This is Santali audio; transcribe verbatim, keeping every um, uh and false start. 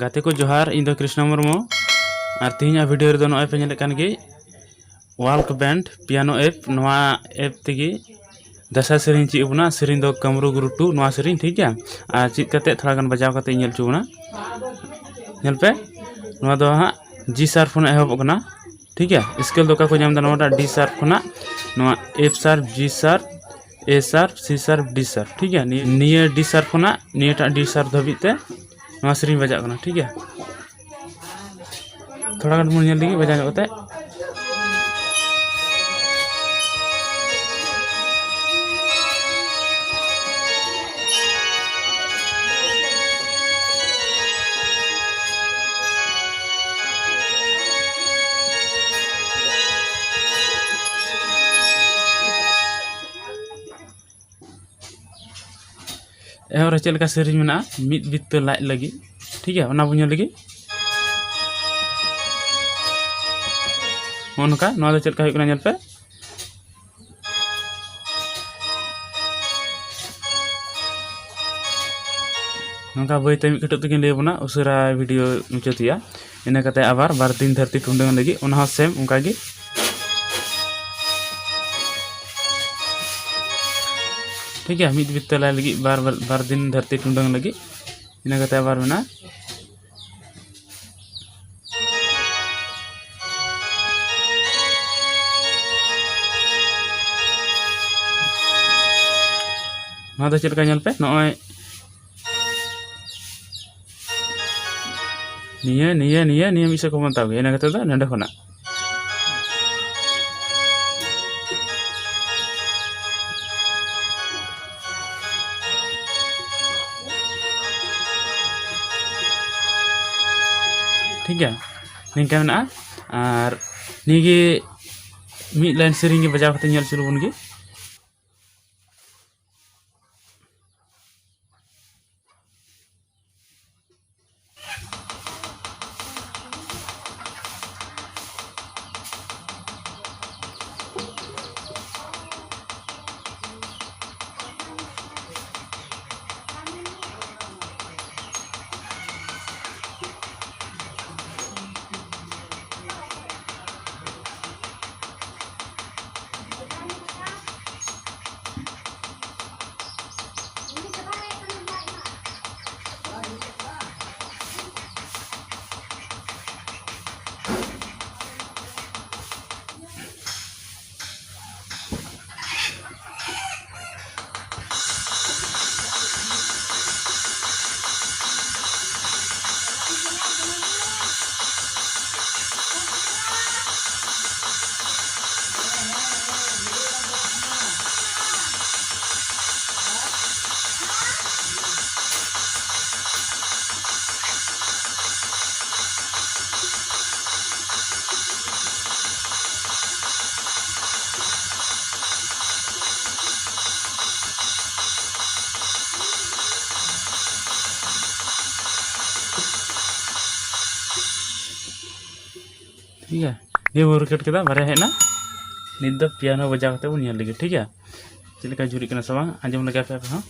ᱜᱟᱛᱮ ᱠᱚ ᱡᱚᱦᱟᱨ, ᱤᱧ ᱫᱚ ᱠᱨᱤᱥᱱᱚ ᱢᱩᱨᱢᱩ᱾ ᱟᱨ ᱛᱮᱦᱮᱧᱟᱜ ᱵᱷᱤᱰᱤᱭᱳ ᱨᱮᱫᱚ ᱱᱚᱜᱼᱚᱭ ᱯᱮ ᱧᱮᱞᱮᱫ ᱠᱟᱱ ᱜᱮ, ᱣᱟᱞᱠ ᱵᱮᱱᱰ ᱯᱤᱭᱟᱱᱳ ᱮᱯ, ᱱᱚᱣᱟ ᱮᱯ ᱛᱮᱜᱮ ᱫᱟᱸᱥᱟᱭ ᱥᱮᱨᱮᱧ ᱪᱮᱫ ᱟᱵᱚᱱᱟ᱾ ᱥᱮᱨᱮᱧ ᱫᱚ ᱠᱟᱢᱨᱩ ᱜᱩᱨᱩ ᱴᱩ, ᱱᱚᱣᱟ ᱥᱮᱨᱮᱧ, ᱴᱷᱤᱠ ᱜᱮᱭᱟ᱾ ᱟᱨ ᱪᱮᱫ ᱠᱟᱛᱮ ᱛᱷᱚᱲᱟ ᱜᱟᱱ ᱵᱟᱡᱟᱣ ᱠᱟᱛᱮ ᱧᱮᱞ ᱦᱚᱪᱚ ᱵᱚᱱᱟ᱾ ᱧᱮᱞ ᱯᱮ, ᱱᱚᱣᱟ ᱫᱚ ᱦᱟᱸᱜ ᱡᱤ ᱥᱟᱨᱯ ᱠᱷᱚᱱᱟᱜ ᱮᱦᱚᱵᱚᱜ ᱠᱟᱱᱟ, ᱴᱷᱤᱠ ᱜᱮᱭᱟ᱾ ᱥᱠᱮᱞ ᱫᱚ ᱚᱠᱟ ᱠᱚ ᱧᱟᱢ ᱮᱫᱟ? ᱱᱚᱣᱟᱴᱟᱜ ᱰᱤ ᱥᱟᱨᱯ ᱠᱷᱚᱱᱟᱜ ᱱᱚᱣᱟ ᱮᱯᱷ ᱥᱟᱨᱯ, ᱡᱤ ᱥᱟᱨᱯ, ᱮ ᱥᱟᱨᱯ, ᱥᱤ ᱥᱟᱨᱯ, ᱰᱤ ᱥᱟᱨᱯ, ᱴᱷᱤᱠ ᱜᱮᱭᱟ᱾ ᱱᱤᱭᱟᱹ, ᱱᱤᱭᱟᱹ ᱰᱤ ᱥᱟᱨᱯ ᱠᱷᱚᱱᱟᱜ ᱱᱤᱭᱟᱹᱴᱟᱜ ᱰᱤ ᱥᱟᱨᱯ ᱫᱷᱟᱹᱵᱤᱡ ᱛᱮ ᱱᱚᱣᱟ ᱥᱮᱨᱮᱧ ᱵᱟᱡᱟᱜ ᱠᱟᱱᱟ, ᱴᱷᱤᱠ ᱜᱮᱭᱟ᱾ ᱛᱷᱚᱲᱟ ᱜᱟᱱ ᱵᱚᱱ ᱧᱮᱞ ᱞᱮᱜᱮ ᱵᱟᱡᱟᱣ ᱧᱚᱜ ᱠᱟᱛᱮ᱾ ᱮᱦᱚᱵ ᱨᱮ ᱪᱮᱫ ᱞᱮᱠᱟ ᱥᱮᱨᱮᱧ ᱢᱮᱱᱟᱜᱼᱟ, ᱢᱤᱫ ᱵᱤᱛᱟᱹ ᱞᱟᱡ ᱞᱟᱹᱜᱤᱫ, ᱴᱷᱤᱠ ᱜᱮᱭᱟ, ᱚᱱᱟ ᱵᱚᱱ ᱧᱮᱞ ᱞᱮᱜᱮ᱾ ᱱᱚᱜᱼᱚ ᱱᱚᱝᱠᱟ, ᱱᱚᱣᱟ ᱫᱚ ᱪᱮᱫ ᱞᱮᱠᱟ ᱦᱩᱭᱩᱜ ᱠᱟᱱᱟ, ᱧᱮᱞ ᱯᱮ᱾ ᱱᱚᱝᱠᱟ ᱵᱟᱹᱭᱛᱮ ᱢᱤᱫ ᱠᱟᱹᱴᱩᱵ ᱛᱮᱠᱤᱱ ᱞᱟᱹᱭ ᱟᱵᱚᱱᱟ, ᱩᱥᱟᱹᱨᱟ ᱵᱷᱤᱰᱤᱭᱳ ᱢᱩᱪᱟᱹᱫ ᱦᱩᱭᱩᱜᱼᱟ᱾ ᱤᱱᱟᱹ ᱠᱟᱛᱮ ᱟᱵᱟᱨ ᱵᱟᱨ ᱫᱤᱱ ᱫᱷᱟᱹᱨᱛᱤ ᱴᱩᱰᱟᱹᱝ ᱞᱟᱹᱜᱤᱫ, ᱚᱱᱟ ᱦᱚᱸ ᱥᱮᱢ ᱚᱱᱠᱟ ᱜᱮ᱾ ᱴᱷᱤᱠ ᱜᱮᱭᱟ, ᱢᱤᱫ ᱵᱤᱛᱟᱹ ᱞᱟᱡ ᱞᱟᱹᱜᱤᱫ ᱵᱟᱨ, ᱵᱟᱨ, ᱵᱟᱨ ᱫᱤᱱ ᱫᱷᱟᱹᱨᱛᱤ ᱴᱩᱰᱟᱹᱝ ᱞᱟᱹᱜᱤᱫ᱾ ᱤᱱᱟᱹ ᱠᱟᱛᱮ ᱟᱵᱟᱨ ᱢᱮᱱᱟᱜᱼᱟ᱾ ᱱᱚᱣᱟ ᱫᱚ ᱪᱮᱫ ᱞᱮᱠᱟ ᱧᱮᱞ ᱯᱮ, ᱱᱚᱜᱼᱚᱭ ᱱᱤᱭᱟᱹ, ᱱᱤᱭᱟᱹ, ᱱᱤᱭᱟᱹ, ᱱᱤᱭᱟᱹ ᱢᱤᱫ ᱥᱮᱫ ᱠᱷᱚᱱ ᱵᱚᱱ ᱛᱟᱵ ᱜᱮᱭᱟ, ᱤᱱᱟᱹ ᱠᱟᱛᱮ ᱫᱚ ᱱᱚᱸᱰᱮ ᱠᱷᱚᱱᱟᱜ᱾ ᱴᱷᱤᱠ ᱜᱮᱭᱟ, ᱱᱤᱝᱠᱟ ᱢᱮᱱᱟᱜᱼᱟ᱾ ᱟᱨ ᱱᱤᱭᱟᱹ ᱜᱮ ᱢᱤᱫ ᱞᱟᱭᱤᱱ ᱥᱮᱨᱮᱧ ᱜᱮ ᱵᱟᱡᱟᱣ ᱠᱟᱛᱮ ᱧᱮᱞ ᱦᱚᱪᱚ ᱞᱮᱵᱚᱱ ᱜᱮ᱾ ᱴᱷᱤᱠ ᱜᱮᱭᱟ, ᱱᱤᱭᱟᱹ ᱵᱚᱱ ᱨᱮᱠᱚᱨᱰ ᱠᱮᱫᱟ, ᱵᱟᱨᱭᱟ ᱦᱮᱡ ᱮᱱᱟ᱾ ᱱᱤᱛ ᱫᱚ ᱯᱤᱭᱟᱱᱳ ᱵᱟᱡᱟᱣ ᱠᱟᱛᱮ ᱵᱚᱱ ᱧᱮᱞ ᱞᱮᱜᱮ, ᱴᱷᱤᱠ ᱜᱮᱭᱟ, ᱪᱮᱫ ᱞᱮᱠᱟ ᱡᱷᱩᱨᱤᱜ ᱠᱟᱱᱟ ᱥᱮ ᱵᱟᱝ᱾ ᱟᱸᱡᱚᱢ ᱞᱮᱜᱮ ᱯᱮ ᱟᱯᱮ ᱦᱚᱸ᱾